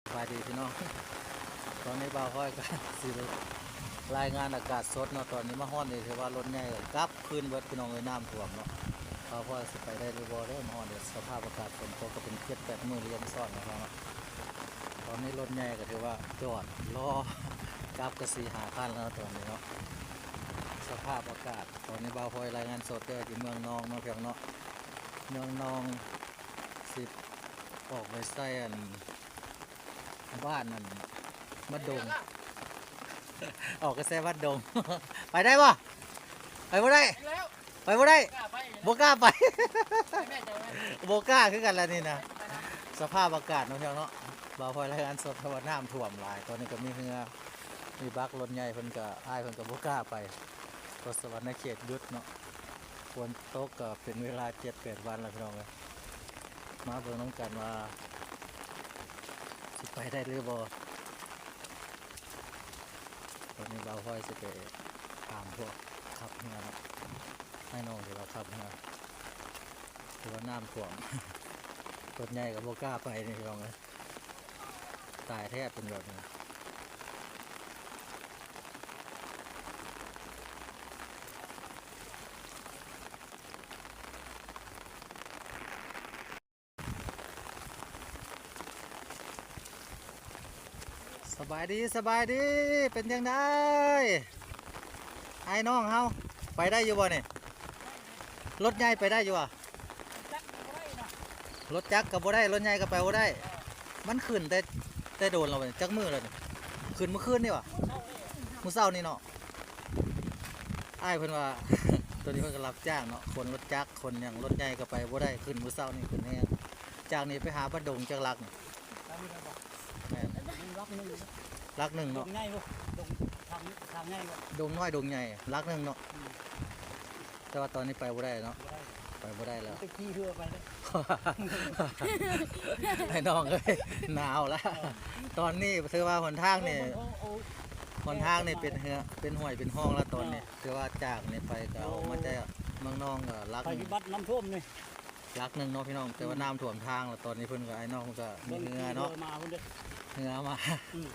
ສະບາຍດີພີ່ນ້ອງ ຕອນນີ້ບ່າວພອຍກໍຊິລາຍງານອາກາດສົດເນາະ. ຕອນນີ້ມາຮອດນີ້ຖືວ່າລົດໃຫຍ່ກໍກັບຄືນເບິດພີ່ນ້ອງເອີຍ ນ້ຳຖ້ວມເນາະ. ບ່າວພອຍຊິໄປໄດ້ຫຼືບໍ່ເດີ ມາຮອດນີ້ສະພາບອາກາດຝົນຕົກກໍເປັນເຈັດແປດມື້ລຽນຊ້ອນແລ້ວເນາະ. ຕອນນີ້ລົດໃຫຍ່ກໍຖືວ່າຈອດລໍກັບກໍສີ່ຫ້າຄັນແລ້ວຕອນນີ້ເນາະ. ສະພາບອາກາດຕອນນີ້ບ່າວພອຍລາຍງານສົດເດີ ຢູ່ເມືອງນອງເນາະ ພີ່ນ້ອງເນາະ. ເມືອງນອງຊິອອກໄປໃສ່ອັນ ບ້ານນັ້ນ ບ້ານດົງ ອອກກະແສບ້ານດົງ ໄປໄດ້ບໍ່? ໄປບໍ່ໄດ້ ໄປບໍ່ໄດ້ ບໍ່ກ້າໄປ ບໍ່ກ້າຄືກັນລະນີ້ນະ. ສະພາບອາກາດເນາະ ພີ່ນ້ອງເນາະ ບ່າວພອຍລາຍງານສົດ ເພາະວ່ານ້ຳຖ້ວມຫຼາຍ. ຕອນນີ້ກໍມີເຮືອ ມີບັກລົດໃຫຍ່ເພິ່ນກໍ ອ້າຍເພິ່ນກໍບໍ່ກ້າໄປ ເພາະສະຫວັນນະເຂດຢຸດເນາະ. ຝົນຕົກກໍເປັນເວລາເຈັດແປດວັນແລ້ວ ພີ່ນ້ອງເອີຍ. ມາເບິ່ງນຳກັນວ່າຊິໄປໄດ້ຫຼືບໍ່. ຕອນນີ້ບ່າວພອຍຊິໄປຖາມພວກຂັບເຮືອເນາະ ອ້າຍນ້ອງທີ່ວ່າຂັບເຮືອ ຖືວ່ານ້ຳຖ້ວມ ລົດໃຫຍ່ກໍບໍ່ກ້າໄປນີ້ ພີ່ນ້ອງເອີຍ. ຕາຍແທ້ເປັນແບບນີ້. ສະບາຍດີ ສະບາຍດີ ເປັນຈັ່ງໃດອ້າຍນ້ອງເຮົາ ໄປໄດ້ຢູ່ບໍ່ນີ້? ລົດໃຫຍ່ໄປໄດ້ຢູ່ບໍ່? ລົດຈັກກໍບໍ່ໄດ້ ລົດໃຫຍ່ກໍໄປບໍ່ໄດ້. ມັນຂຶ້ນແຕ່ ແຕ່ດົນແລ້ວ ຈັກມື້ແລ້ວນີ້? ຂຶ້ນມື້ຄືນນີ້ຫວາ? ມື້ເຊົ້ານີ້ເນາະ. ອ້າຍເພິ່ນວ່າ ໂຕນີ້ເພິ່ນກໍຮັບຈ້າງເນາະ ຂົນລົດຈັກ ຂົນຫຍັງ ລົດໃຫຍ່ກໍໄປບໍ່ໄດ້ ຂຶ້ນມື້ເຊົ້ານີ້ຂຶ້ນແຮງ. ຈາກນີ້ໄປຫາບ້ານດົງຈັກຫຼັກນີ້? ແມ່ນ ຫຼັກໜຶ່ງ ຫຼັກໜຶ່ງເນາະ ດງໃຫຍ່ບໍ່? ດງ ທາງ ທາງໃຫຍ່ບໍ່? ດງນ້ອຍ ດງໃຫຍ່ ຫຼັກໜຶ່ງເນາະ. ອືມ ແຕ່ວ່າຕອນນີ້ໄປບໍ່ໄດ້ເນາະ ບໍ່ໄດ້ ໄປບໍ່ໄດ້ແລ້ວ ໄປຂີ່ເຮືອໄປເດີ ອ້າຍນ້ອງເອີຍ ໜາວລະ. ເອີ ຕອນນີ້ຖືວ່າຫົນທາງນີ້ ເອີ ມັນກໍ ໂອ້ ຫົນທາງນີ້ເປັນເຮືອ ເປັນຫ້ວຍເປັນຮ່ອງລະຕອນນີ້. ເອີ ຖືວ່າຈາກນີ້ໄປກໍ ໂອ້ ອອກມາແຕ່ເມືອງນອງກໍຫຼັກ ໄພພິບັດນ້ຳຖ້ວມນີ້ ຫຼັກໜຶ່ງເນາະ ພີ່ນ້ອງ ແຕ່ວ່າ ອືມ ນ້ຳຖ້ວມທາງລະຕອນນີ້. ເພິ່ນກໍ ອ້າຍນ້ອງກໍມີເຮືອເນາະ ເຮືອມາພຸ້ນເດີ ເຮືອມາ ອືມ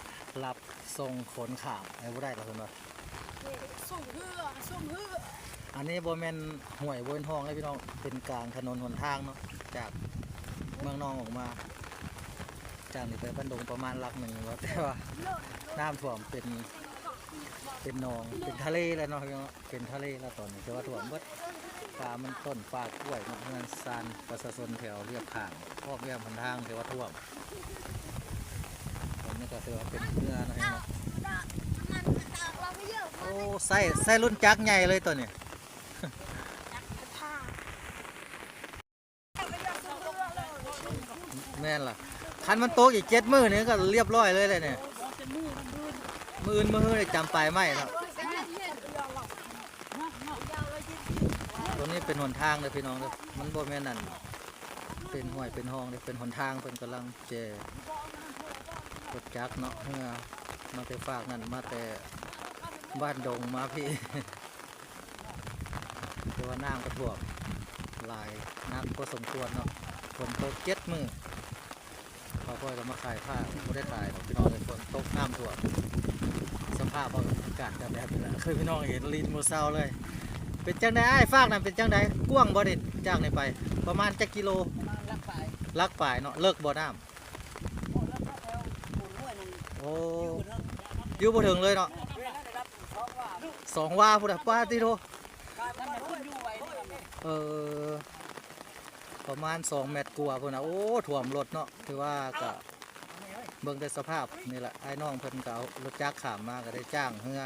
ຮັບ ສົ່ງຂົນຂ້າມໄປບໍ່ໄດ້ລະເພິ່ນວ່າ ສົ່ງເຮືອ ສົ່ງເຮືອ. ອັນນີ້ບໍ່ແມ່ນຫ້ວຍບໍ່ແມ່ນຮ່ອງເດ້ພີ່ນ້ອງ ເປັນກາງຖະໜົນຫົນທາງເນາະ ຈາກເມືອງນອງອອກມາ ຈາກນີ້ໄປບ້ານດົງປະມານຫຼັກໜຶ່ງເນາະ ແຕ່ວ່ານ້ຳຖ້ວມເປັນ ເປັນໜອງ ເປັນທະເລແລ້ວເນາະ ເປັນທະເລແລ້ວຕອນນີ້ ຖືວ່າຖ້ວມເບິດ. ປ່າມັນຕົ້ນ ປ່າກ້ວຍເນາະ ເຮືອນຊານປະຊາຊົນແຖວລຽບຂ້າງ ຮອບແຄມຫົນທາງຖືວ່າຖ້ວມ. ອັນນີ້ກໍຖືວ່າເປັນເຮືອເນາະ ເຫັນບໍ່? ໂອ້ ໃຊ້ ໃຊ້ລົດຈັກໃຫຍ່ເລີຍໂຕນີ້. ແມ່ນລະ ຄັນມັນຕົກອີກເຈັດມື້ນີ້ກໍລຽບຮ້ອຍເລີຍແຫຼະນີ້. ມື້ອື່ນ ມື້ຮືນີ້ຈຳປາຍໄມ້ເນາະ. ໂຕນີ້ເປັນຫົນທາງເດີພີ່ນ້ອງເດີ ມັນບໍ່ແມ່ນອັນ ເປັນຫ້ວຍເປັນຮ່ອງເດ້ ເປັນຫົນທາງ ເພິ່ນກຳລັງແຈລົດຈັກເນາະ ເຮືອມາແຕ່ຟາກນັ້ນ ມາແຕ່ບ້ານດົງມາພີ້. ແຕ່ວ່ານ້ຳກໍຖ້ວມຫຼາຍໜັກພໍສົມຄວນເນາະ ຝົນຕົກເຈັດມື້. ບ່າວພອຍກໍມາຂາຍຜ້າ ບໍ່ໄດ້ຂາຍດອກພີ່ນ້ອງເອີຍ ຝົນຕົກນ້ຳຖ້ວມ ສະພາບອາກາດກໍແບບນີ້ແຫຼະ ຄືພີ່ນ້ອງເຫັນລີ້ນບໍ່ເຊົາເລີຍ. ເປັນຈັ່ງໃດອ້າຍ ຟາກນັ້ນເປັນຈັ່ງໃດ? ກວ້າງບໍ່ນີ້ ຈາກນີ້ໄປ ປະມານຈັກກິໂລ? ປະມານຫຼັກປາຍ ຫຼັກປາຍເນາະ. ເລິກບໍ່ນ້ຳ? ບໍ່ເລິກດອກ ແຖວໂພນຫ້ວຍນັ້ນ. ໂອ້ ຢູ່ບໍ່ເຖິງ ຢູ່ບໍ່ເຖິງເລີຍເນາະ. ສອງວາ ສອງວາພຸ້ນນະ ປາດຕິໂທ. ເອີ ປະມານສອງແມັດກວ່າພຸ້ນນະ. ໂອ້ ຖ້ວມລົດເນາະ ຖືວ່າກະ ເບິ່ງແຕ່ສະພາບນີ້ແຫຼະ ອ້າຍນ້ອງເພິ່ນກໍເອົາລົດຈັກຂ້າມມາ ກໍໄດ້ຈ້າງເຮືອ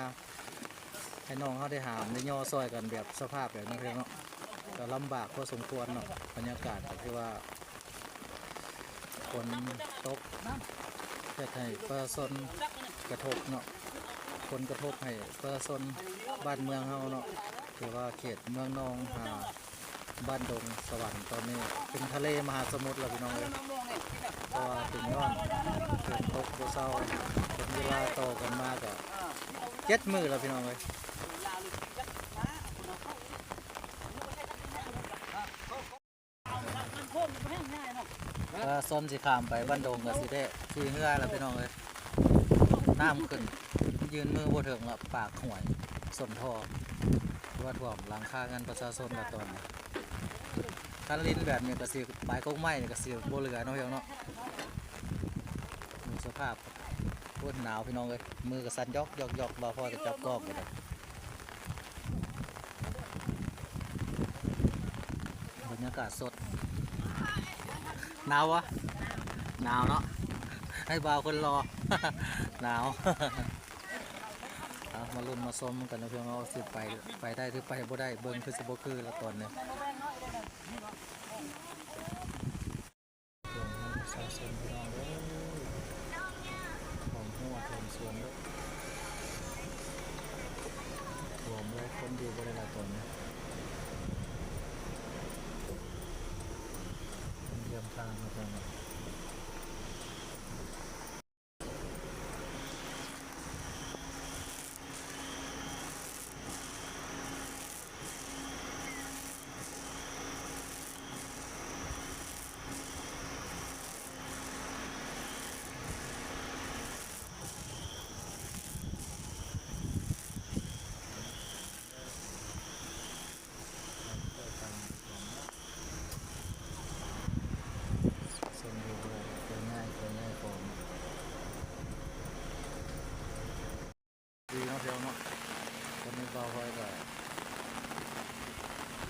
ອ້າຍນ້ອງເຮົາໄດ້ຫາມໄດ້ຍໍຊ່ອຍກັນແບບສະພາບແບບນີ້ເນາະ ກໍລຳບາກພໍສົມຄວນເນາະ. ບັນຍາກາດກໍຄືວ່າ ຝົນຕົກເຮັດໃຫ້ປະຊາຊົນກະທົບເນາະ ຜົນກະທົບໃຫ້ປະຊາຊົນບ້ານເມືອງເຮົາເນາະ ຖືວ່າເຂດເມືອງນອງຫາ ບ້ານດົງສະຫວັນຕອນນີ້ເປັນທະເລມະຫາສະໝຸດແລ້ວພີ່ນ້ອງເອີຍ ເພາະວ່າເປັນຍ້ອນຝົນຕົກບໍ່ເຊົາ ເປັນເວລາຕໍ່ກັນມາກໍເຈັດມື້ແລ້ວພີ່ນ້ອງເອີຍ. ກໍ ຊົນຊິຂ້າມໄປບ້ານດົງກໍຊິໄດ້ຂີ່ເຮືອແລ້ວພີ່ນ້ອງເອີຍ. ນ້ຳຂຶ້ນ ຍື່ນມືບໍ່ເຖິງລະ ປາກຫ້ວຍ ສົ້ນທໍ່ ຖືວ່າຖ້ວມຫຼັງຄາເຮືອນປະຊາຊົນລະຕອນນີ້. ຄັນລິນແບບນີ້ກໍຊິ ປາຍກົກໄມ້ນີ້ກໍຊິບໍ່ເຫຼືອເນາະ ພີ່ນ້ອງເນາະ. ເບິ່ງສະພາບ ໂອ້ຍ ໜາວພີ່ນ້ອງເອີຍ ມືກໍສັ່ນຢອກໆໆ ບ່າວພອຍກໍຈັບກ້ອງບໍ່ໄດ້. ບັນຍາກາດສົດ. ໜາວບໍ່? ໜາວເນາະ ໃຫ້ບ່າວຄົນຫຼໍ່ ໜາວ. ເອົາ ມາລຸ້ນມາຊົມກັນເນາະ ເພື່ອວ່າຊິໄປ ໄປໄດ້ຫຼືໄປບໍ່ໄດ້ ເບິ່ງຄືຊິບໍ່ຄືລະຕອນນີ້. ຖ້ວມເຮືອນປະຊາຊົນພີ່ນ້ອງເອີຍ ຖ້ວມຮົ້ວຖ້ວມສວນເດີ ຖ້ວມເລີຍ ຄົນຢູ່ບໍ່ໄດ້ຫຼາຍຕອນນີ້ ເຂື່ອນທາງເນາະ ເຂື່ອນທາງ. ດີເນາະ ພີ່ນ້ອງເນາະ ຕອນນີ້ບ່າວພອຍກໍ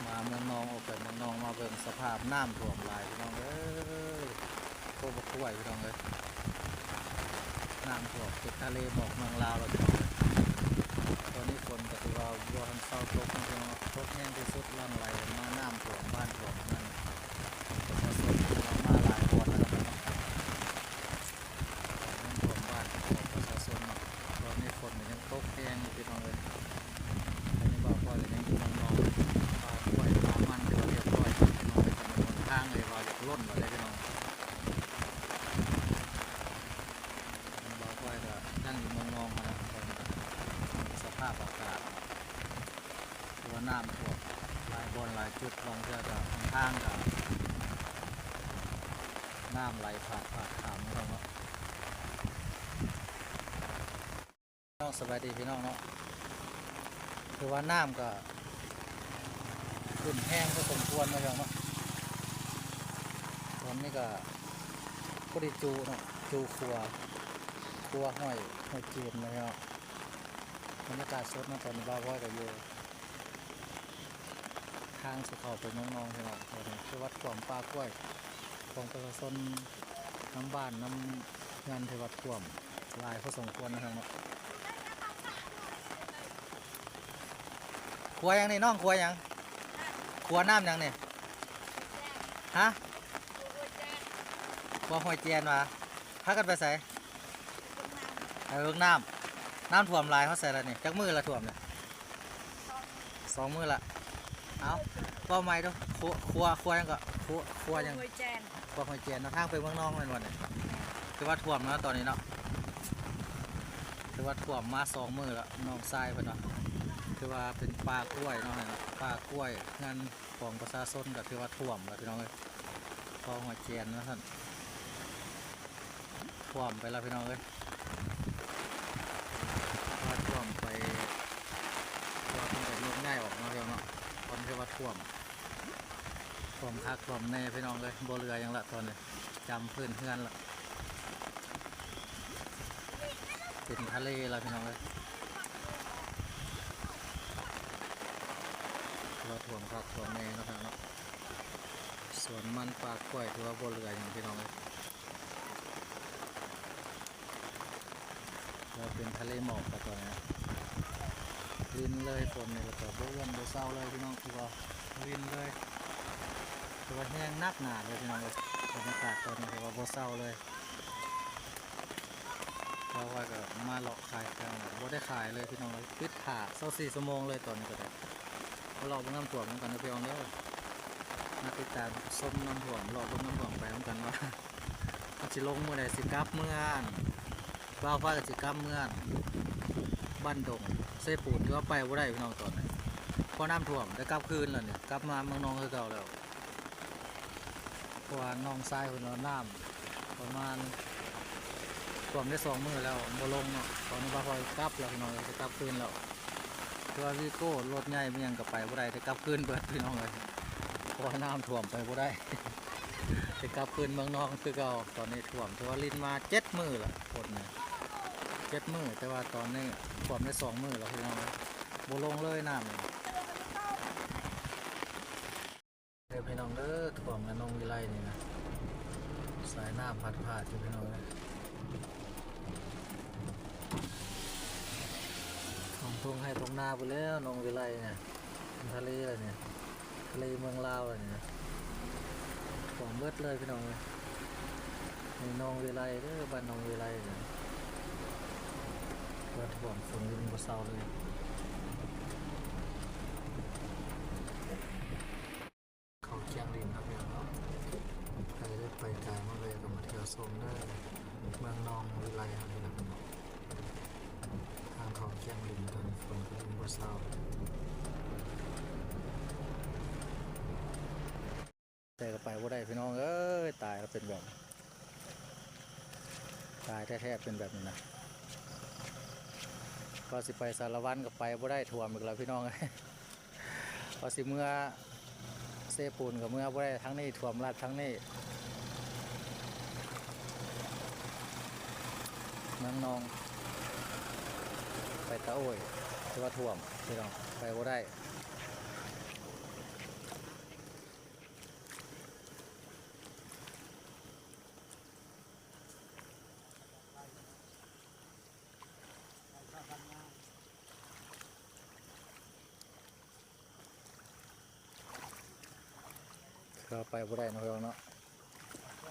ມາເມືອງນອງ ອອກໄປເມືອງນອງ ມາເບິ່ງສະພາບນ້ຳຖ້ວມຫຼາຍພີ່ນ້ອງເອີຍ. ໂຄກບັກກ້ວຍພີ່ນ້ອງເອີຍ ນ້ຳຖ້ວມເປັນທະເລໝອກເມືອງລາວແລ້ວພີ່ນ້ອງເອີຍ. ຕອນນີ້ຝົນກໍຖືວ່າບໍ່ທັນເຊົາຕົກເນາະ ພີ່ນ້ອງເນາະ ຕົກແຮງທີ່ສຸດ ຫຼັ່ງໄຫຼມາ ນ້ຳຖ້ວມບ້ານຖ້ວມເຮືອນ ປະຊາຊົນຖືວ່າມາຫຼາຍບ່ອນແລ້ວເນາະ ນ້ຳຖ້ວມບ້ານຂອງປະຊາຊົນເນາະ. ຕອນນີ້ຝົນກໍຍັງຕົກແຮງຢູ່ພີ່ນ້ອງເອີຍ ຕອນນີ້ບ່າວພອຍກໍຍັງຢູ່ເມືອງນອງ ປາກ້ວຍປາມັນຖືວ່າຮຽບຮ້ອຍແລ້ວພີ່ນ້ອງເອີຍ ຖະໜົນຫົນທາງເລີຍວ່າຢາກລົ້ນແລ້ວເດ້ພີ່ນ້ອງ. ບ່າວພອຍກໍຍັງຢູ່ເມືອງນອງຫັ້ນແຫຼະ ສະພາບອາກາດ ຖືວ່ານ້ຳຖ້ວມຫຼາຍບ່ອນຫຼາຍຈຸດ ບາງເທື່ອກໍຫົນທາງກໍນ້ຳໄຫຼພາດໆຂ້າມເນາະ. ເນາະ ສະບາຍດີພີ່ນ້ອງເນາະ ຖືວ່ານ້ຳກໍຂຶ້ນແຮງພໍສົມຄວນເນາະ ພີ່ນ້ອງເນາະ. ຕອນນີ້ກໍພໍດີຈູເນາະ ຈູຂົວ ຂົວຫ້ວຍ ຫ້ວຍເຈນເນາະ ພີ່ນ້ອງ. ບັນຍາກາດສົດເນາະ ຕອນນີ້ບ່າວພອຍກໍຢູ່ ທາງຊິເຂົ້າໄປເມືອງນອງ ພີ່ນ້ອງ ຄືວ່າຖ້ວມປ່າກ້ວຍຂອງປະຊາຊົນ ນຳບ້ານນຳເຮືອນ ຖືວ່າຖ້ວມຫຼາຍພໍສົມຄວນເນາະ ພີ່ນ້ອງເນາະ. ຂົວຫຍັງນີ້ນ້ອງ? ຂົວຫຍັງ? ຂົວນ້ຳຫຍັງນີ້? ຮະ? ຂົວຫ້ວຍແຈນຫວາ? ພາກັນໄປໃສ? ໄປເບິ່ງນ້ຳ. ນ້ຳຖ້ວມຫຼາຍຮອດໃສລະນີ້? ຈັກມື້ລະຖ້ວມນີ້? ສອງມື້ລະ. ເອົ້າ ເວົ້າໃໝ່ດູ ຂົວ ຂົວ ຂົວຫຍັງເກາະ? ຂົວ ຂົວຫຍັງ? ຂົວຫ້ວຍແຈນ ຂົວຫ້ວຍແຈນເນາະ ທາງໄປເມືອງນອງແມ່ນບໍ່ນີ້? ຖືວ່າຖ້ວມເນາະຕອນນີ້ເນາະ ຖືວ່າຖ້ວມມາສອງມື້ລະ ນ້ອງຊາຍເພິ່ນວ່າ ຖືວ່າເປັນປ່າກ້ວຍເນາະ ປ່າກ້ວຍ ເຮືອນຂອງປະຊາຊົນກໍຖືວ່າຖ້ວມລະ ພີ່ນ້ອງເອີຍ. ຂົວຫ້ວຍແຈນວ່າຊັ້ນ ຖ້ວມໄປລະ ພີ່ນ້ອງເອີຍ ຖ້ວມໄປ ເພາະວ່າເພິ່ນກໍໂຍກຍ້າຍອອກເນາະ ພີ່ນ້ອງເນາະ ເພາະມັນຖືວ່າຖ້ວມ ຖ້ວມຄັກຖ້ວມແນ່ ພີ່ນ້ອງເອີຍ ບໍ່ເຫຼືອຫຍັງລະຕອນນີ້ ຈຳພື້ນເຮືອນລະ ເປັນທະເລລະ ພີ່ນ້ອງເອີຍ. ຖືວ່າຖ້ວມຄັກຖ້ວມແນ່ເນາະ ພີ່ນ້ອງເນາະ. ສວນມັນປ່າກ້ວຍ ຖືວ່າບໍ່ເຫຼືອຫຍັງ ພີ່ນ້ອງເອີຍ. ເປັນທະເລໝອກລະຕອນນີ້ ລິນເລີຍ ຝົນນີ້ລະກະບໍ່ເອື້ອນບໍ່ເຊົາເລີຍ ພີ່ນ້ອງ ຄືວ່າລິນເລີຍ ຄືວ່າແຮງໜັກໜາເລີຍ ພີ່ນ້ອງເອີຍ. ບັນຍາກາດຕອນນີ້ຄືວ່າບໍ່ເຊົາເລີຍ ແລ້ວຂ້ອຍກະມາເລາະຂາຍເຄື່ອງ ບໍ່ໄດ້ຂາຍເລີຍ ພີ່ນ້ອງເອີຍ ປິດຖ້າຊາວສີ່ຊົ່ວໂມງເລີຍ ຕອນນີ້ກະໄດ້ ມາເລາະເບິ່ງນ້ຳຖ້ວມນຳກັນເດີ ພີ່ນ້ອງເດີ ມາຕິດຕາມຊົມນ້ຳຖ້ວມ ເລາະເບິ່ງນ້ຳຖ້ວມໄປນຳກັນວ່າ ມັນຊິລົງມື້ໃດ ຊິກັບເມືອ ບ່າວພອຍກໍຊິກັບເມືອບ້ານດົງ ເຊປູນ ຖືວ່າໄປບໍ່ໄດ້ ພີ່ນ້ອງ ຕອນນີ້ ເພາະນ້ຳຖ້ວມ ໄດ້ກັບຄືນແລ້ວນີ້ ກັບມາເມືອງນອງຄືເກົ່າແລ້ວ. ເພາະວ່ານ້ອງຊາຍເພິ່ນວ່ານ້ຳປະມານຖ້ວມໄດ້ສອງມື້ແລ້ວບໍ່ລົງເນາະ. ຕອນນີ້ບ່າວພອຍກັບແລ້ວພີ່ນ້ອງເອີຍ, ຈະກັບຄືນແລ້ວ. ຄືວ່າວີໂກ້ລົດໃຫຍ່ມັນຫຍັງກໍໄປບໍ່ໄດ້, ໄດ້ກັບຄືນເບິດພີ່ນ້ອງເອີຍ, ເພາະວ່ານ້ຳຖ້ວມໄປບໍ່ໄດ້. ໄດ້ກັບຄືນເມືອງນອງຄືເກົ່າ. ຕອນນີ້ຖ້ວມ ຖືວ່າລິນມາເຈັດມື້ແລ້ວ, ຝົນນີ້ເຈັດມື້, ແຕ່ວ່າຕອນນີ້ຖ້ວມໄດ້ສອງມື້ແລ້ວພີ່ນ້ອງເອີຍ, ບໍ່ລົງເລີຍນ້ຳນີ້. ເດີພີ່ນ້ອງເດີ, ຖ້ວມນະ ໜອງວິໄລນີ້ນະ, ສາຍນ້ຳພັດພາດຢູ່ພີ່ນ້ອງເອີຍ. ຖ້ວມທົ່ງໄຮ່ທົ່ງນາພຸ້ນແລ້ວ ໜອງວິໄລນະ, ທະເລແລ້ວນີ້, ທະເລເມືອງລາວແລ້ວນີ້ນະ, ຖ້ວມເບິດເລີຍພີ່ນ້ອງເອີຍ. ນີ້ໜອງວິໄລເດີ, ບ້ານໜອງວິໄລນະ, ເພິ່ນຖ້ວມຝົນລິນບໍ່ເຊົາເລີຍ. ເຂົ້າແຈ້ງລິນເນາະພີ່ນ້ອງເນາະ, ໃຜໄດ້ໄປໄກມາແວ່ກໍມາທ່ຽວຊົມເດີ. ເມືອງໜອງວິໄລເຮົານີ້ແຫຼະພີ່ນ້ອງ, ທາງເຂົ້າແຈ້ງລິນ ຕອນຝົນກໍລິນບໍ່ເຊົາ. ແຕ່ກໍໄປບໍ່ໄດ້ພີ່ນ້ອງເອີຍ, ຕາຍແລ້ວເປັນແບບ ຕາຍແທ້ໆເປັນແບບນີ້ນະ. ວ່າຊິໄປສາລະວັນກໍໄປບໍ່ໄດ້, ຖ້ວມອີກແລ້ວພີ່ນ້ອງເອີຍ. ວ່າຊິເມືອເຊປູນກໍເມືອບໍ່ໄດ້, ທາງນີ້ຖ້ວມລັດທາງນີ້. ເມືອງໜອງ ໄປຕາໂອ້ຍ ຖືວ່າຖ້ວມພີ່ນ້ອງ, ໄປບໍ່ໄດ້. ເຂົ້າໄປບໍ່ໄດ້ເນາະພີ່ນ້ອງເນາະ.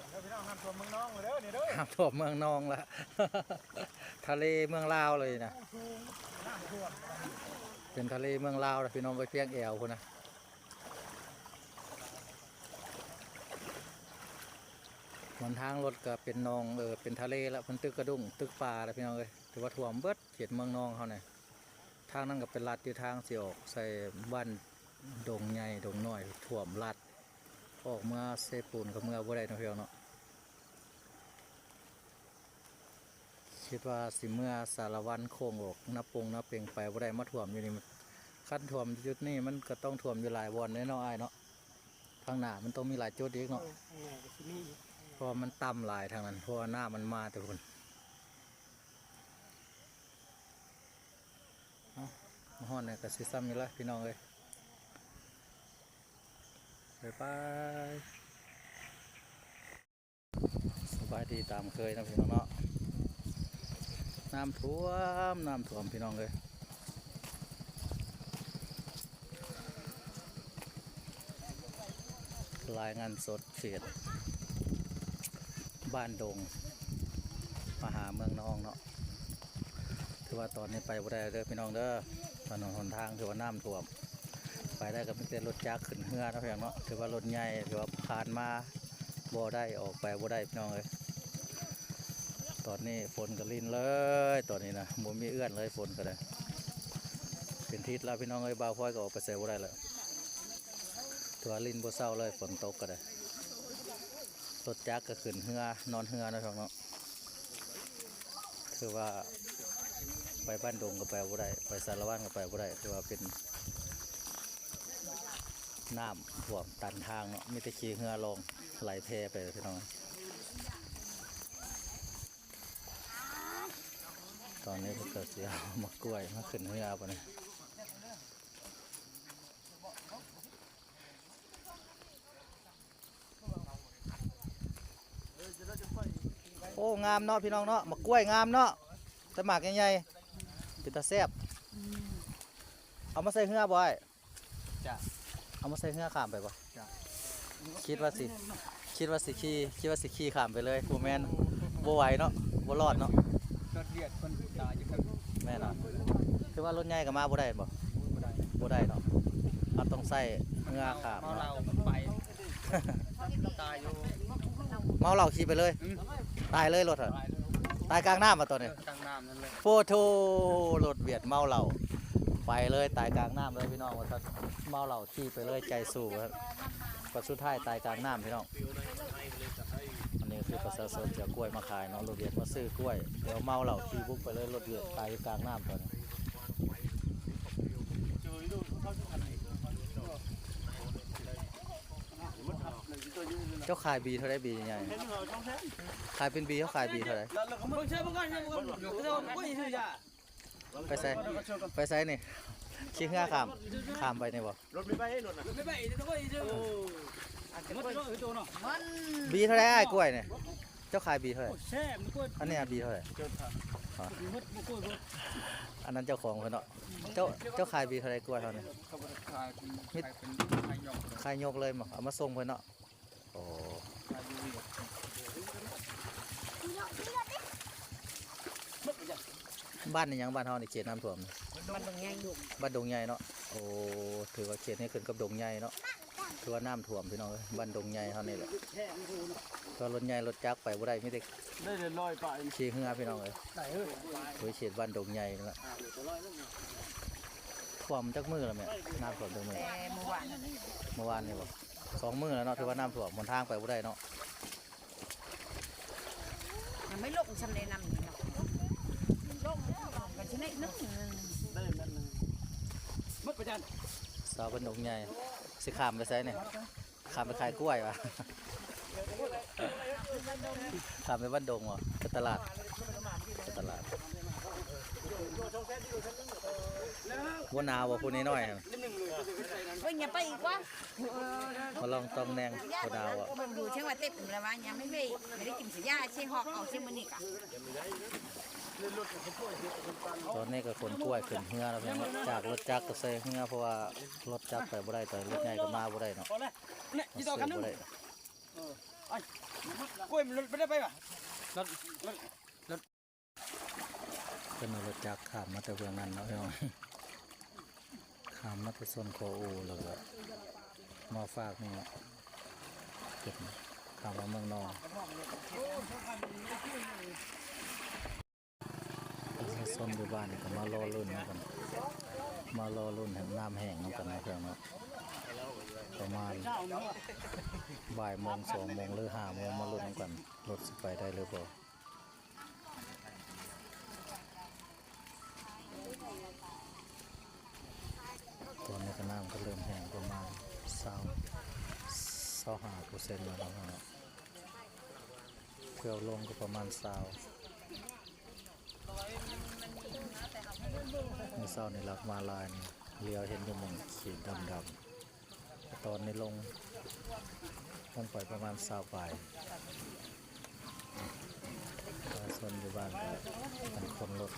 ເດີພີ່ນ້ອງ, ນ້ຳຖ້ວມເມືອງໜອງເດີນີ້ເດີ, ນ້ຳຖ້ວມເມືອງໜອງລະ, ທະເລເມືອງລາວເລີຍນະ, ເປັນທະເລເມືອງລາວລະພີ່ນ້ອງເອີຍ, ພຽງແອວພຸ້ນນະ. ຫົນທາງລົດກໍເປັນໜອງ ເອີ ເປັນທະເລລະ, ເພິ່ນຕຶກກະດຸ້ງຕຶກປາລະພີ່ນ້ອງເອີຍ, ຖືວ່າຖ້ວມເບິດເຂດເມືອງໜອງເຮົານີ້. ທາງນັ້ນກໍເປັນລັດຢູ່, ທາງຊິອອກໃສ່ບ້ານດົງໃຫຍ່ດົງນ້ອຍ, ຖ້ວມລັດ, ອອກເມືອເຊປູນກໍເມືອບໍ່ໄດ້ເນາະພີ່ນ້ອງເນາະ. ຄິດວ່າຊິເມືອສາລະວັນໂຄ້ງອອກນາປົງນາເປັງໄປບໍ່ໄດ້, ມາຖ້ວມຢູ່ນີ້. ຄັນຖ້ວມຈຸດນີ້ມັນກໍຕ້ອງຖ້ວມຢູ່ຫຼາຍບ່ອນເດ້ເນາະອ້າຍເນາະ, ທາງໜ້າມັນຕ້ອງມີຫຼາຍຈຸດອີກເນາະ. ເອີ ທາງໜ້າກໍຊິມີອີກ, ເພາະວ່າມັນຕ່ຳຫຼາຍທາງນັ້ນ, ເພາະວ່ານ້ຳມັນມາແຕ່ພຸ້ນ. ເອົ້າ ມາຮອດນີ້ກໍຊິຊ່ຳນີ້ລະພີ່ນ້ອງເອີຍ, ບາຍບາຍ. ສະບາຍດີຕາມເຄີຍເນາະພີ່ນ້ອງເນາະ, ນ້ຳຖ້ວມ ນ້ຳຖ້ວມພີ່ນ້ອງເອີຍ. ລາຍງານສົດເຂດບ້ານດົງ ມາຫາເມືອງນອງເນາະ. ຖືວ່າຕອນນີ້ໄປບໍ່ໄດ້ເດີພີ່ນ້ອງເດີ, ຖະໜົນຫົນທາງຖືວ່ານ້ຳຖ້ວມ, ໄປໄດ້ກໍມີແຕ່ລົດຈັກຂຶ້ນເຮືອເນາະພີ່ນ້ອງເນາະ. ຖືວ່າລົດໃຫຍ່ ຖືວ່າຜ່ານມາບໍ່ໄດ້, ອອກໄປບໍ່ໄດ້ພີ່ນ້ອງເອີຍ. ຕອນນີ້ຝົນກໍລິນເລີຍ, ຕອນນີ້ນະ ບໍ່ມີເອື້ອນເລີຍ, ຝົນກໍໄດ້ເປັນທິດແລ້ວພີ່ນ້ອງເອີຍ, ບ່າວພອຍກໍອອກໄປໃສບໍ່ໄດ້ແລ້ວ. ຖືວ່າລິນບໍ່ເຊົາເລີຍ, ຝົນຕົກກໍໄດ້. ລົດຈັກກໍຂຶ້ນເຮືອ ນອນເຮືອເນາະພີ່ນ້ອງເນາະ. ຄືວ່າໄປບ້ານດົງກໍໄປບໍ່ໄດ້, ໄປສາລະວັນກໍໄປບໍ່ໄດ້, ຖືວ່າເປັນນ້ຳຖ້ວມຕັນທາງເນາະ, ມີແຕ່ຂີ່ເຮືອລ່ອງໄຫຼແພໄປພີ່ນ້ອງ. ຕອນນີ້ເພິ່ນກໍຊິເອົາໝາກກ້ວຍມາຂຶ້ນເຮືອບັດນີ້. ໂອ້ ງາມເນາະພີ່ນ້ອງເນາະ, ໝາກກ້ວຍງາມເນາະ, ແຕ່ໝາກໃຫຍ່ໆ ເປັນຕາແຊບ. ເອົາມາໃສ່ເຮືອບໍ່ອ້າຍ? ຈ້ະ. ເອົາມາໃສ່ເຮືອຂ້າມໄປບໍ່? ຈ້ະ. ຄິດວ່າຊິ ຄິດວ່າຊິຂີ່ ຄິດວ່າຊິຂີ່ຂ້າມໄປເລີຍ, ບໍ່ແມ່ນ ບໍ່ໄຫວເນາະ, ບໍ່ລອດເນາະ. ລົດວຽດເພິ່ນຕາຍຢູ່ເທິງ. ແມ່ນເນາະ. ຄືວ່າລົດໃຫຍ່ກໍມາບໍ່ໄດ້ແມ່ນບໍ່? ບໍ່ໄດ້ ບໍ່ໄດ້ເນາະ, ເຮົາຕ້ອງໃຊ້ເຮືອຂ້າມເນາະ. ເມົາເຫຼົ້າໄປ ຕາຍຢູ່. ເມົາເຫຼົ້າຂີ່ໄປເລີຍ? ອືມ. ຕາຍເລີຍລົດຫັ້ນ? ຕາຍເລີຍ. ຕາຍກາງນ້ຳບໍ່ຕອນນີ້? ເອີ ກາງນ້ຳນັ້ນເລີຍ. ໂອ້ໂທ້ ລົດວຽດເມົາເຫຼົ້າໄປເລີຍ, ຕາຍກາງນ້ຳເລີຍພີ່ນ້ອງ ວ່າຊັ້ນ. ເມົາເຫຼົ້າຂີ່ໄປເລີຍ, ໃຈສູ້ວ່າຊັ້ນ. ບັດສຸດທ້າຍຕາຍກາງນ້ຳພີ່ນ້ອງ. ອັນນີ້ຄືປະຊາຊົນຈະເອົາກ້ວຍມາຂາຍເນາະ, ລົດວຽນມາຊື້ກ້ວຍ ແລ້ວເມົາເຫຼົ້າຂີ່ບຸກໄປເລີຍ, ລົດວຽນຕາຍຢູ່ກາງນ້ຳຕອນນີ້. ເຈົ້າຂາຍບີເທົ່າໃດ? ບີໃຫຍ່ ຂາຍເປັນບີ ເຂົາຂາຍບີເທົ່າໃດ? ໄປໃສ ໄປໃສນີ້? ຂີ່ເຮືອຂ້າມ ຂ້າມໄປນີ້ບໍ່? ບີເທົ່າໃດອ້າຍ ກ້ວຍນີ້? ເຈົ້າຂາຍບີເທົ່າໃດ? ອັນນີ້ບີເທົ່າໃດ? ອັນນັ້ນເຈົ້າຂອງເພິ່ນເນາະ. ເຈົ້າ ເຈົ້າຂາຍບີເທົ່າໃດ ກ້ວຍເຮົານີ້? ຂາຍຍົກເລີຍບໍ່? ເອົາມາສົ່ງເພິ່ນເນາະ. ໂອ້ ບ້ານນີ້ຫຍັງ? ບ້ານເຮົານີ້ເຂດນ້ຳຖ້ວມ ບ້ານດົງໃຫຍ່ ບ້ານດົງໃຫຍ່ເນາະ. ໂອ້ ຖືວ່າເຂດນີ້ຂຶ້ນກັບດົງໃຫຍ່ເນາະ, ຖືວ່ານ້ຳຖ້ວມພີ່ນ້ອງເອີຍ. ບ້ານດົງໃຫຍ່ເຮົານີ້ແຫຼະ ກໍລົດໃຫຍ່ລົດຈັກໄປບໍ່ໄດ້ ມີແຕ່ ໄດ້ແຕ່ຮ້ອຍປາຍ ຂີ່ເຮືອພີ່ນ້ອງເອີຍ. ໂອ້ຍ ເຂດບ້ານດົງໃຫຍ່ນີ້ລະ ຖ້ວມຈັກມື້ແລ້ວແມ່? ນ້ຳຖ້ວມຈັກມື້? ແຕ່ເມື່ອວານ ເມື່ອວານນີ້ບໍ່? ສອງມື້ແລ້ວເນາະ ຖືວ່ານ້ຳຖ້ວມ ຫົນທາງໄປບໍ່ໄດ້ເນາະ. ຍັງບໍ່ລົງຊ່ຳໃດນ້ຳນີ້ເນາະ, ລົງແລ້ວກໍຊິໄດ້ໜຶ່ງ ໄດ້ແມ່ນໜຶ່ງ. ໝົດປະຈັນ ສາວບ້ານດົງໃຫຍ່ ຊິຂ້າມໄປໃສນີ້? ຂ້າມໄປຂາຍກ້ວຍຫວາ? ຂ້າມໄປບ້ານດົງຫວາ? ໄປຕະຫຼາດ ໄປຕະຫຼາດ. ບໍ່ໜາວບໍ່ ຜູ້ນ້ອຍໆຫັ້ນ? ເອີຍ ຢ່າໄປອີກວ່າ. ມາລອງຕ້ອງແນງ ບໍ່ໜາວບໍ່? ເບິ່ງດູ ເຊີງວ່າເຕັບແລ້ວວ່າ ຍັງໄມ່ໄດ້ ໄດ້ກິນສາຢາ ຊິຮອກເອົາຊິມື້ນີ້ກະ. ຕອນນີ້ກໍຂົນກ້ວຍຂຶ້ນເຮືອແລ້ວພີ່ນ້ອງ, ຈາກລົດຈັກກໍໃສ່ເຮືອ ເພາະວ່າລົດຈັກໄປບໍ່ໄດ້ ແຕ່ລົດໃຫຍ່ກໍມາບໍ່ໄດ້ເນາະ. ຊື້ບໍ່ໄດ້. ກ້ວຍມັນລົດບໍ່ໄດ້ໄປຫວາ? ລົດ ລົດ ລົດ ເພິ່ນເອົາລົດຈັກຂ້າມມາແຕ່ເບື້ອງນັ້ນເນາະພີ່ນ້ອງ, ຂ້າມມາແຕ່ຊົນຄໍອູ ແລ້ວກໍມາຟາກນີ້ເນາະ, ຂຶ້ນຂ້າມມາເມືອງນອງ. ປະຊາຊົນຢູ່ບ້ານນີ້ກໍມາລໍລຸ້ນນຳກັນ, ມາລໍລຸ້ນໃຫ້ນ້ຳແຫ້ງນຳກັນເນາະພີ່ນ້ອງເນາະ. ປະມານບ່າຍໂມງ ສອງໂມງ ຫຼື ຫ້າໂມງ ມາລຸ້ນນຳກັນ, ລົດຊິໄປໄດ້ຫຼືບໍ່. ຕອນນີ້ກໍນ້ຳກໍເລີ່ມແຫ້ງປະມານຊາວ ຊາວຫ້າເປີເຊັນແລ້ວເນາະ, ເກືອບລົງກໍປະມານຊາວ. ມື້ເຊົ້ານີ້ລັກມາຫຼາຍນີ້ ຫຼຽວເຫັນຢູ່ໝ່ອງຂີດດຳໆ. ຕອນນີ້ລົງ ລົງໄປປະມານຊາວປາຍ. ປະຊາຊົນຢູ່ບ້ານກໍເປັນຄົນລົດ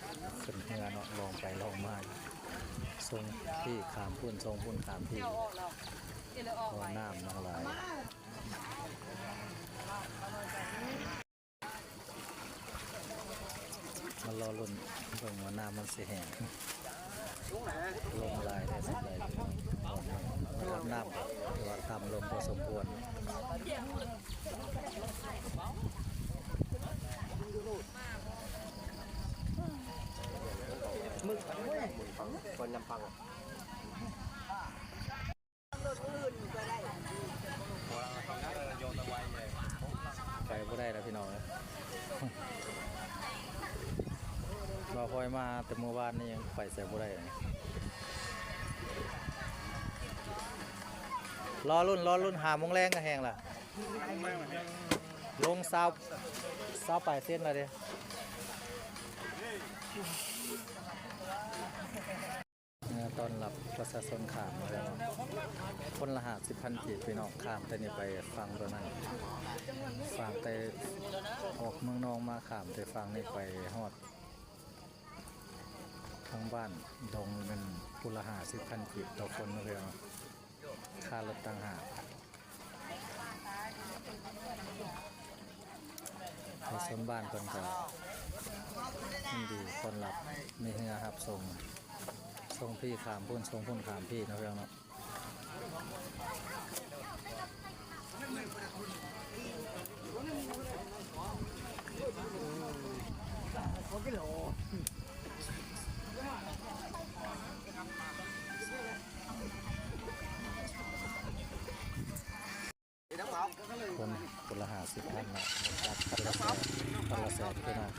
ຂຶ້ນເຮືອເນາະ, ລ່ອງໄປລ່ອງມາ ສົ່ງພີ້ຂ້າມພຸ້ນ ສົ່ງພຸ້ນຂ້າມພີ້ ເພາະວ່ານ້ຳມັນຫຼາຍ. ມາລໍລຸ້ນເບິ່ງວ່ານ້ຳມັນຊິແຫ້ງ ລົງຫຼາຍແດ່ສ່ຳໃດ. ລະດັບນ້ຳກໍຖືວ່າຕ່ຳລົງພໍສົມຄວນ. ຄົນນຳຟັງ ໄປບໍ່ໄດ້ແລ້ວພີ່ນ້ອງເອີຍ. ບ່າວພອຍມາແຕ່ມື້ວານນີ້ຍັງໄປໃສບໍ່ໄດ້ເລີຍ. ລໍລຸ້ນ ລໍລຸ້ນ ຫ້າໂມງແລງກໍແຫ້ງລະ, ລົງຊາວ ຊາວປາຍເຊັນລະເດ້. ເມືອຕ້ອນຮັບປະຊາຊົນຂ້າມມາແລ້ວເນາະ, ຄົນລະຫ້າສິບພັນກີບ ພີ່ນ້ອງ. ຂ້າມແຕ່ນີ້ໄປຝັ່ງໂຕນັ້ນ, ຝັ່ງແຕ່ອອກເມືອງນອງມາ, ຂ້າມແຕ່ຝັ່ງນີ້ໄປຮອດທາງບ້ານດົງ ແມ່ນຜູ້ລະຫ້າສິບພັນກີບຕໍ່ຄົນເນາະ, ຄ່າລົດຕ່າງຫາກ. ປະຊາຊົນບ້ານເພິ່ນກໍຍິນດີຕ້ອນຮັບ, ມີເຮືອຮັບສົ່ງ, ສົ່ງພີ້ຂ້າມພຸ້ນ ສົ່ງພຸ້ນຂ້າມພີ້ເນາະ ພີ່ນ້ອງເນາະ. ຄົນ ຄົນລະຫ້າສິບພັນເນາະ ຈັບຄົນລະແສນ ຄົນລະແສນພີ່ນ້ອງ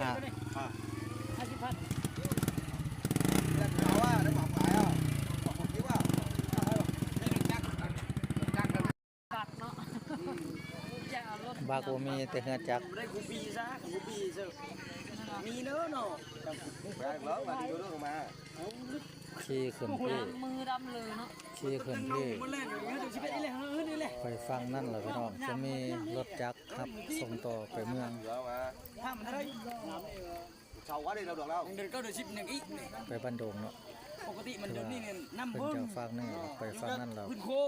ຫ້າ ຫ້າສິບພັນ ບັກເນາະ ບັກບໍ່ມີ ແຕ່ເຮືອຈັກ ໄດ້ກູປີຊະ ກູປີຊະ ມີເດີເນາະ ໄດ້ແລ້ວ ມາດີໂດໂດມາ ຂີ່ຂຶ້ນພີ້ ມືດຳເລີຍເນາະ ຂີ່ຂຶ້ນພີ້ ໄປຝັ່ງນັ້ນລະພີ່ນ້ອງ ຈະມີລົດຈັກຮັບສົ່ງຕໍ່ໄປເມືອງ ໄປບ້ານດົງເນາະ ເພິ່ນຈາກຟາກນີ້ໄປຟາກນັ້ນລະ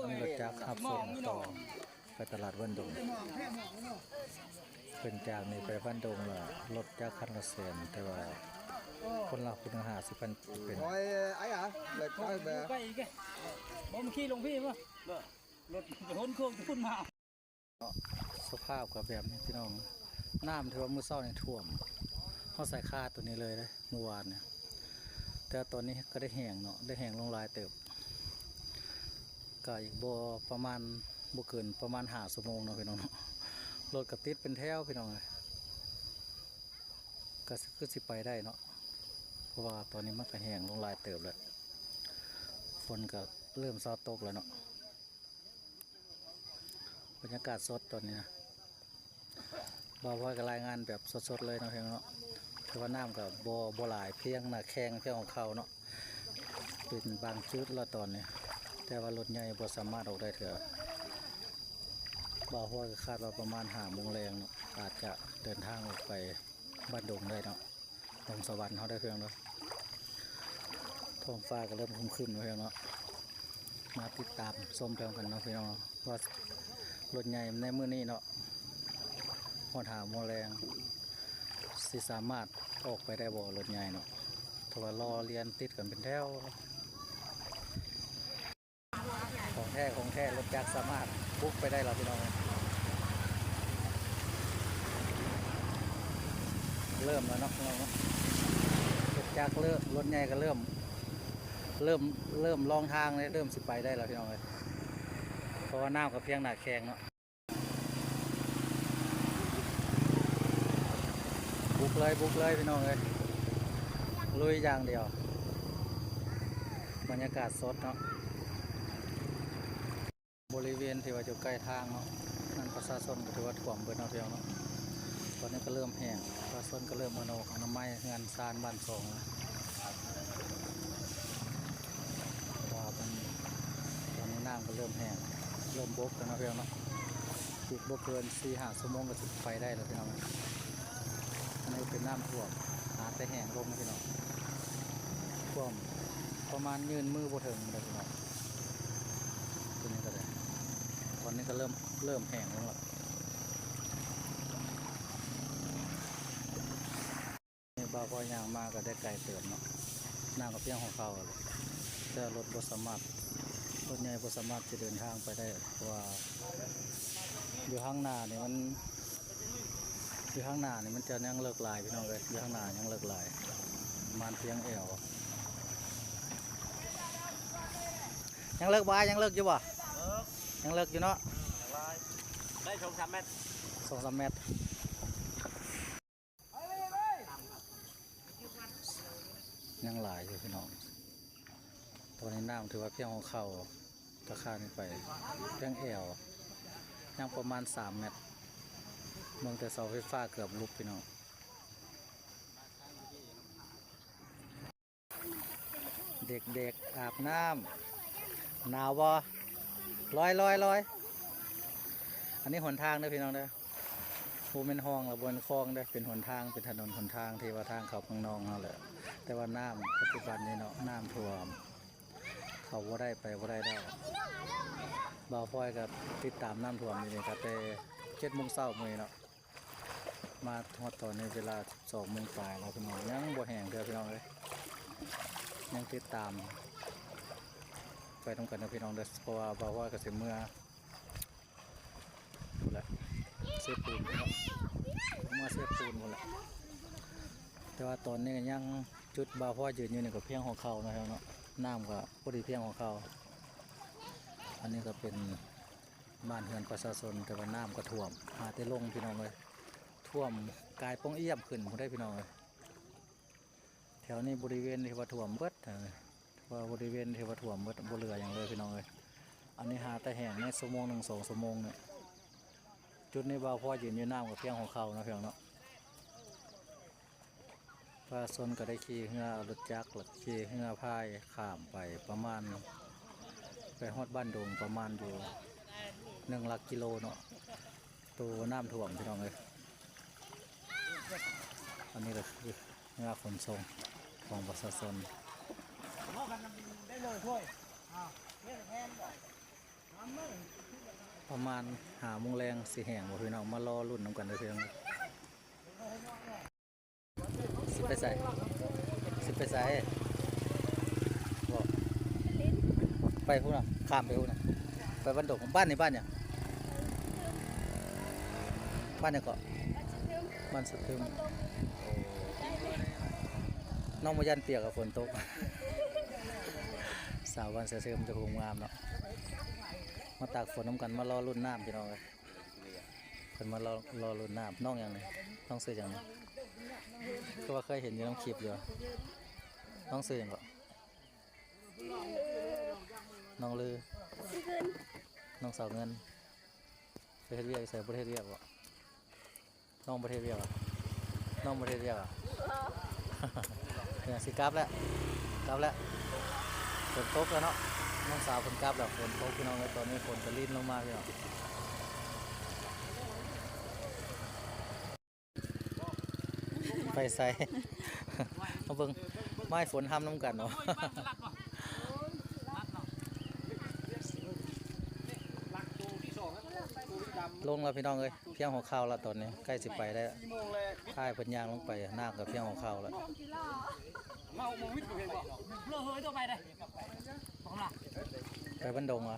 ມີລົດຈັກຮັບສົ່ງຕໍ່ ໄປຕະຫຼາດບ້ານດົງ ເພິ່ນຈາກນີ້ໄປບ້ານດົງລະ ລົດຈັກຄັນລະແສນ ແຕ່ວ່າຄົນລະຄົນລະຫ້າສິບພັນ ເປັນ ບໍ່ມັນຂີ່ລົງພີ້ບໍ່ ລົດ ລົດໂຄ້ງພຸ້ນມາ ສະພາບກໍແບບນີ້ພີ່ນ້ອງ ນ້ຳທີ່ວ່າມື້ເຊົ້ານີ້ຖ້ວມ ເຮົາໃສ່ຄາໂຕນີ້ເລີຍເດ້ ມື້ວານນີ້ ແຕ່ຕອນນີ້ກໍໄດ້ແຫ້ງເນາະ ໄດ້ແຫ້ງລົງຫຼາຍເຕີບ ກໍອີກບໍ່ປະມານ ບໍ່ເກີນປະມານຫ້າຊົ່ວໂມງເນາະພີ່ນ້ອງເນາະ ລົດກໍຕິດເປັນແຖວພີ່ນ້ອງເອີຍ ກໍຄືຊິໄປໄດ້ເນາະ ເພາະວ່າຕອນນີ້ມັນກໍແຫ້ງລົງຫຼາຍເຕີບແລ້ວ ຝົນກໍເລີ່ມຊາວຕົກແລ້ວເນາະ. ບັນຍາກາດສົດຕອນນີ້ນະ ບ່າວພອຍກໍລາຍງານແບບສົດໆເລີຍເນາະ ເນາະ ຖືວ່ານ້ຳກໍບໍ່ ບໍ່ຫຼາຍ ພຽງໜ້າແຂ້ງ ພຽງຫົວເຂົ່າເນາະ ເປັນບາງຈຸດລະຕອນນີ້ ແຕ່ວ່າລົດໃຫຍ່ບໍ່ສາມາດອອກໄດ້ເທື່ອ ບ່າວພອຍກໍຄາດວ່າປະມານຫ້າໂມງແລງເນາະ ອາດຈະເດີນທາງອອກໄປບ້ານດົງໄດ້ເນາະ. ດົງສະຫວັນເຮົາໄດ້ເພິ່ງເນາະ ທ້ອງຟ້າກໍເລີ່ມຄຶ້ມໆແລ້ວເພິ່ງເນາະ ມາຕິດຕາມຊົມພວມກັນເນາະພີ່ນ້ອງ ວ່າລົດໃຫຍ່ໃນມື້ນີ້ເນາະ ຮອດຫ້າໂມງແລງ ຊິສາມາດອອກໄປໄດ້ບໍ່ລົດໃຫຍ່ເນາະ ເພາະວ່າລໍລຽນຕິດກັນເປັນແຖວ. ຂອງແທ້ ຂອງແທ້ ລົດຈັກສາມາດບຸກໄປໄດ້ແລ້ວພີ່ນ້ອງເອີຍ ເລີ່ມແລ້ວເນາະພີ່ນ້ອງເນາະ ລົດຈັກເລີ່ມ ລົດໃຫຍ່ກໍເລີ່ມ ເລີ່ມ ເລີ່ມລອງທາງເດ້ ເລີ່ມຊິໄປໄດ້ແລ້ວພີ່ນ້ອງເອີຍ ເພາະວ່ານ້ຳກໍພຽງໜ້າແຂ້ງເນາະ. ບຸກເລີຍ ບຸກເລີຍພີ່ນ້ອງເອີຍ ລຸຍຢ່າງດຽວ ບັນຍາກາດສົດເນາະ ບໍລິເວນທີ່ວ່າຢູ່ໃກ້ທາງເນາະ ນັ້ນປະຊາຊົນກໍຖືວ່າຖ້ວມເບິດເນາະ ພີ່ນ້ອງເນາະ ຕອນນີ້ກໍເລີ່ມແຫ້ງ ປະຊາຊົນກໍເລີ່ມອະນອກອະນາໄມເຮືອນຊານບ້ານຊ່ອງແລ້ວ ເພາະວ່າມັນ ຕອນນີ້ນ້ຳກໍເລີ່ມແຫ້ງ ເລີ່ມບົກແລ້ວເນາະ ພີ່ນ້ອງເນາະ ອີກບໍ່ເກີນສີ່ຫ້າຊົ່ວໂມງກໍຊິໄປໄດ້ແລ້ວພີ່ນ້ອງ ອັນນີ້ເປັນນ້ຳຖ້ວມ ຫາແຕ່ແຫ້ງລົງພີ່ນ້ອງ ຖ້ວມປະມານຍື່ນມືບໍ່ເຖິງເລີຍພີ່ນ້ອງ ຕົວນີ້ກໍໄດ້ ຕອນນີ້ກໍເລີ່ມ ເລີ່ມແຫ້ງລົງແລ້ວ ບ່າວພອຍຍ່າງມາກໍໄດ້ໄກເຕີບເນາະ ນ້ຳກໍພຽງຫົວເຂົ່າ ແຕ່ລົດບໍ່ສາມາດ ລົດໃຫຍ່ບໍ່ສາມາດຈະເດີນທາງໄປໄດ້ ເພາະວ່າຢູ່ທາງໜ້ານີ້ມັນ ຢູ່ທາງໜ້ານີ້ມັນຈະຍັງເລິກຫຼາຍພີ່ນ້ອງເອີຍ ຢູ່ທາງໜ້າຍັງເລິກຫຼາຍ ປະມານພຽງແອວ ຍັງເລິກບໍ່ ຍັງເລິກຢູ່ບໍ່ ຍັງເລິກຢູ່ເນາະ ໄດ້ສອງສາມແມັດ ສອງສາມແມັດ. ຍັງຫຼາຍຢູ່ພີ່ນ້ອງ ຕອນນີ້ນ້ຳຖືວ່າພຽງຫົວເຂົ່າ ຕາຂ້ານີ້ໄປພຽງແອວ ຍັງປະມານສາມແມັດ ເບິ່ງແຕ່ເສົາໄຟຟ້າເກືອບຫຼຸບພີ່ນ້ອງ ເດັກໆອາບນ້ຳ ໜາວບໍ່? ລອຍໆໆ ອັນນີ້ຫົນທາງເດີພີ່ນ້ອງເດີ ບໍ່ແມ່ນຮ່ອງ ແລະບໍ່ແມ່ນຄອງເດ້ ເປັນຫົນທາງ ເປັນຖະໜົນຫົນທາງທີ່ວ່າທາງເຂົ້າເມືອງນອງເຮົາແຫຼະ ແຕ່ວ່ານ້ຳປັດຈຸບັນນີ້ເນາະ ນ້ຳຖ້ວມ ເຂົ້າບໍ່ໄດ້ໄປບໍ່ໄດ້ແລ້ວ ບ່າວພອຍກໍຕິດຕາມນ້ຳຖ້ວມຢູ່ນີ້ ຕັ້ງແຕ່ເຈັດໂມງເຊົ້າມື້ນີ້ເນາະ ມາຮອດຕອນນີ້ເວລາສິບສອງໂມງປາຍແລ້ວພີ່ນ້ອງ ຍັງບໍ່ແຫ້ງເທື່ອພີ່ນ້ອງເອີຍ ຍັງຕິດຕາມໄປນຳກັນເດີພີ່ນ້ອງເດີ ເພາະວ່າບ່າວພອຍກໍຊິເມືອ ພຸ້ນແຫຼະ ເຊປູນເນາະ ເມືອເຊປູນພຸ້ນແຫຼະ ແຕ່ວ່າຕອນນີ້ກໍຍັງ ຈຸດບ່າວພອຍຢືນຢູ່ນີ້ກໍພຽງຫົວເຂົ່າເນາະ ພີ່ນ້ອງເນາະ ນ້ຳກໍພໍດີພຽງຫົວເຂົ່າ ອັນນີ້ກໍເປັນບ້ານເຮືອນປະຊາຊົນ ແຕ່ວ່ານ້ຳກໍຖ້ວມ ຫາແຕ່ລົງພີ່ນ້ອງເອີຍ ຖ້ວມກາຍປ່ອງອ້ຽມຂຶ້ນພຸ້ນເດ້ພີ່ນ້ອງເອີຍ. ແຖວນີ້ບໍລິເວນທີ່ວ່າຖ້ວມເບິດ ເອີ ຖືວ່າບໍລິເວນທີ່ວ່າຖ້ວມເບິດ ບໍ່ເຫຼືອຫຍັງເລີຍພີ່ນ້ອງເອີຍ. ອັນນີ້ຫາແຕ່ແຫ້ງໃນຊົ່ວໂມງໜຶ່ງສອງຊົ່ວໂມງນີ້. ຈຸດນີ້ບ່າວພອຍຢືນຢູ່ ນ້ຳກໍພຽງຫົວເຂົ່າເນາະພີ່ນ້ອງເນາະ. ປະຊາຊົນກໍໄດ້ຂີ່ເຮືອ ເອົາລົດຈັກ ແລ້ວຂີ່ເຮືອພາຍຂ້າມໄປປະມານ ໄປຮອດບ້ານດົງປະມານຢູ່ໜຶ່ງຫຼັກກິໂລເນາະ ໂຕນ້ຳຖ້ວມພີ່ນ້ອງເອີຍ. ອັນນີ້ກໍຄືເຮືອຂົນສົ່ງຂອງປະຊາຊົນ. ປະມານຫ້າໂມງແລງຊິແຫ້ງບໍ່ພີ່ນ້ອງ ມາລໍລຸ້ນນຳກັນເດີພີ່ນ້ອງ. ຊິໄປໃສ? ຊິໄປໃສ? ບໍ່ ໄປພຸ້ນນະ ຂ້າມໄປພຸ້ນນະ ໄປບ້ານດົງ. ບ້ານນີ້ບ້ານຫຍັງ? ບ້ານຫຍັງເກາະ? ບ້ານສະເທີມ. ໂອ້ ນ້ອງບໍ່ຢ້ານປຽກ ກະຝົນຕົກ. ສາວບ້ານສະເທີມຈະໂຮມງາມເນາະ ມາຕາກຝົນນຳກັນ ມາລໍລຸ້ນນ້ຳພີ່ນ້ອງເອີຍ. ເພິ່ນມາລໍ ລໍລຸ້ນນ້ຳ. ນ້ອງຫຍັງນີ້? ນ້ອງຊື່ຫຍັງນີ້? ຄືວ່າເຄີຍເຫັນຢູ່ນຳຄລິບຢູ່. ນ້ອງຊື່ຫຍັງເກາະ? ນ້ອງລື. ນ້ອງສາວເງິນ. ໄປເຮັດວຽກຢູ່ໃສ? ບໍ່ໄດ້ເຮັດວຽກບໍ? ນ້ອງບໍ່ໄດ້ເຮັດວຽກບໍ? ນ້ອງບໍ່ໄດ້ເຮັດວຽກບໍ? ເອີ ຊິກັບແລ້ວ ກັບແລ້ວ. ຝົນຕົກແລ້ວເນາະ ນ້ອງສາວເພິ່ນກັບແລ້ວ. ຝົນຕົກພີ່ນ້ອງເອີຍ ຕອນນີ້ຝົນກະລິນລົງມາພີ່ນ້ອງ. ໄປໃສ? ມາເບິ່ງ ມາໃຫ້ຝົນຮ່ຳນຳກັນເນາະ. ລົງແລ້ວພີ່ນ້ອງເອີຍ ພຽງຫົວເຂົ່າລະຕອນນີ້ ໃກ້ຊິໄປແລ້ວ. ພາຍເພິ່ນຍ່າງລົງໄປ ນ້ຳກໍພຽງຫົວເຂົ່າລະ. ໄປບ້ານດົງຫວາ?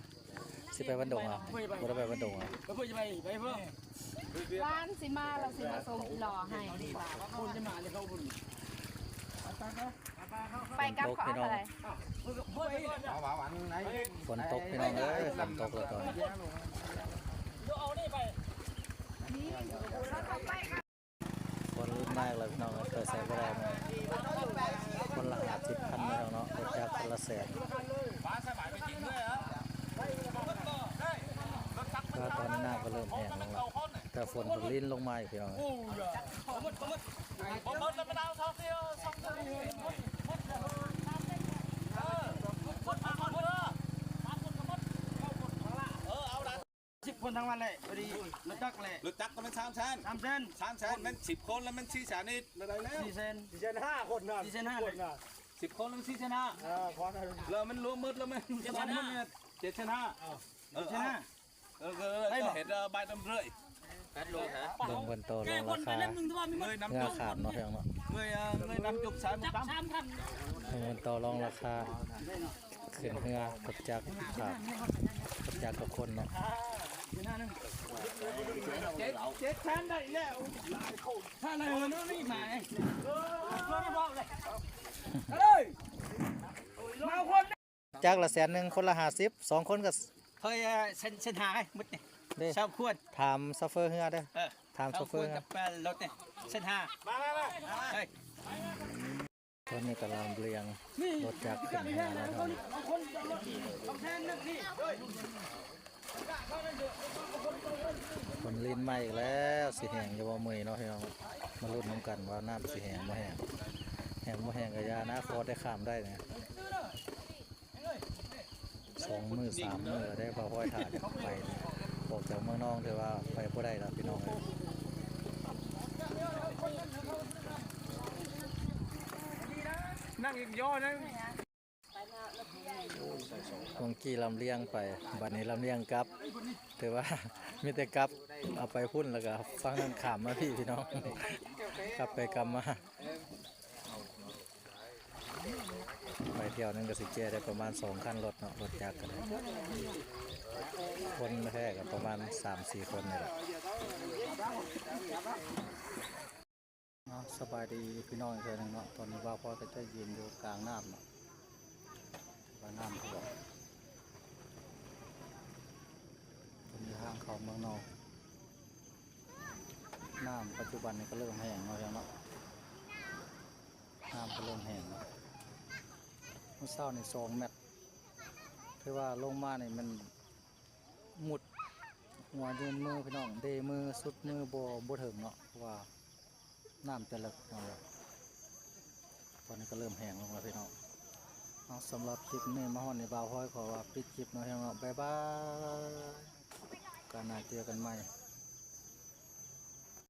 ຊິໄປບ້ານດົງຫວາ? ບໍ່ໄດ້ໄປບ້ານດົງຫວາ? ບ້ານຊິມາ ລາວຊິມາສົ່ງອີ່ຫຼໍ່ໃຫ້. ໄປກັບເຂົາເທົ່າໃດ? ຝົນຕົກພີ່ນ້ອງເອີຍ ຝົນຕົກແລ້ວຕອນນີ້. ຄົນລຸ້ນມາອີກແລ້ວພີ່ນ້ອງເອີຍ ໄປໃສບໍ່ໄດ້ເນາະ. ຄົນລະຫ້າສິບພັນພີ່ນ້ອງເນາະ ລົດຈັກຄົນລະແສນ. ແຕ່ວ່າຕອນນີ້ນ້ຳກໍເລີ່ມແຫ້ງລົງແລ້ວ ແຕ່ຝົນກໍລິນລົງມາອີກພີ່ນ້ອງເອີຍ. ສິບຄົນທັງວັນແຫຼະ ພໍດີ ລົດຈັກແຫຼະ ລົດຈັກກໍແມ່ນສາມແສນ ສາມແສນ ສາມແສນ ແມ່ນສິບຄົນແລ້ວແມ່ນສີ່ແສນອີກ ລະໄດ້ແລ້ວ ສີ່ແສນ ສີ່ແສນຫ້າຄົນນະ ສີ່ແສນຫ້າຄົນນະ ສິບຄົນແລ້ວສີ່ແສນຫ້າ ເອີ ພໍນະ ລະມັນລວມໝົດລະແມ່ນ ເຈັດແສນຫ້າ ເຈັດແສນຫ້າ ເອີ ເຈັດແສນຫ້າ ເອີ ເອີ ເອີ ເຮັດບາຍດຳເລີຍ. ເບິ່ງເພິ່ນຕໍ່ລອງລາຄາເຮືອຂ້າມເນາະ ເຮືອຂ້າມເນາະ ເງີຍ ເອີ ເງີຍນ້ຳຈຸກສາຍໝົດຕຳ ເບິ່ງເພິ່ນຕໍ່ລອງລາຄາ ຂຶ້ນເຮືອ ລົດຈັກຂ້າມ ລົດຈັກກັບຄົນເນາະ. ຈັກລະແສນໜຶ່ງ ຄົນລະຫ້າສິບ ສອງຄົນກໍ ເຮີຍ ເອີ ເຊັນ ເຊັນຫ້າໝົດນີ້ ເດ້ ຊາວຄວນ ຖາມໂຊເຟີເຮືອເດີ ເອີ ຖາມໂຊເຟີ ຊາວຄວນກັບລົດນີ້ ເຊັນຫ້າ ມາ ມາ ມາ ເຮີຍ. ຕອນນີ້ກຳລັງລຽງລົດຈັກຂຶ້ນເຮືອແລ້ວເນາະ ຝົນລິນມາອີກແລ້ວ ຊິແຫ້ງຢູ່ບໍ່ມື້ນີ້ເນາະພີ່ນ້ອງ. ມາລຸ້ນນຳກັນວ່ານ້ຳຊິແຫ້ງບໍ່ແຫ້ງ ແຫ້ງບໍ່ແຫ້ງກໍຢ່ານະ ຂໍແຕ່ຂ້າມໄດ້ນະ. ສອງມື້ສາມມື້ແລ້ວເດ້ ບ່າວພອຍຖ້າຈະໄປ ອອກຈາກເມືອງນອງ ແຕ່ວ່າໄປບໍ່ໄດ້ແລ້ວພີ່ນ້ອງເອີຍ. ນັ່ງອີກຍໍໜຶ່ງ ເມື່ອກີ້ລຳລຽງໄປ ບັດນີ້ລຳລຽງກັບ ຖືວ່າມີແຕ່ກັບ ເອົາໄປພຸ້ນ ແລ້ວກໍຝັ່ງນັ້ນຂ້າມມາພີ້ພີ່ນ້ອງ ກັບໄປກັບມາ. ໄປທ່ຽວໜຶ່ງກໍຊິແກ່ໄດ້ປະມານສອງຄັນລົດເນາະ ລົດຈັກກໍໄດ້ ຄົນແທ້ກໍປະມານສາມສີ່ຄົນນີ້ແຫຼະ. ເອົາ ສະບາຍດີພີ່ນ້ອງອີກເທື່ອໜຶ່ງເນາະ ຕອນນີ້ບ່າວພອຍກໍຈະຢືນຢູ່ກາງນ້ຳເນາະ ວ່ານ້ຳຖ້ວມ. ທາງເຂົ້າເມືອງນອກ. ນ້ຳປັດຈຸບັນນີ້ກໍເລີ່ມແຫ້ງເນາະ ພີ່ນ້ອງເນາະ, ນ້ຳກໍເລີ່ມແຫ້ງແລ້ວ. ມື້ເຊົ້ານີ້ສອງແມັດ ຖືວ່າລົງມານີ້ແມ່ນມຸດຫົວຍື່ນມື ພີ່ນ້ອງ, ເດມືສຸດມືບໍ່ ບໍ່ເຖິງເນາະ ເພາະວ່າ ນ້ຳຈະເລິກເນາະ. ຕອນນີ້ກໍເລີ່ມແຫ້ງລົງແລ້ວພີ່ນ້ອງ. ເອົາ ສຳລັບຄລິບນີ້ມາຮອດນີ້ ບ່າວຮອຍຂໍວ່າປິດຄລິບເນາະພີ່ນ້ອງເນາະ. ບາຍບາຍ. ໂອກາດໜ້າເຈີກັນໃໝ່.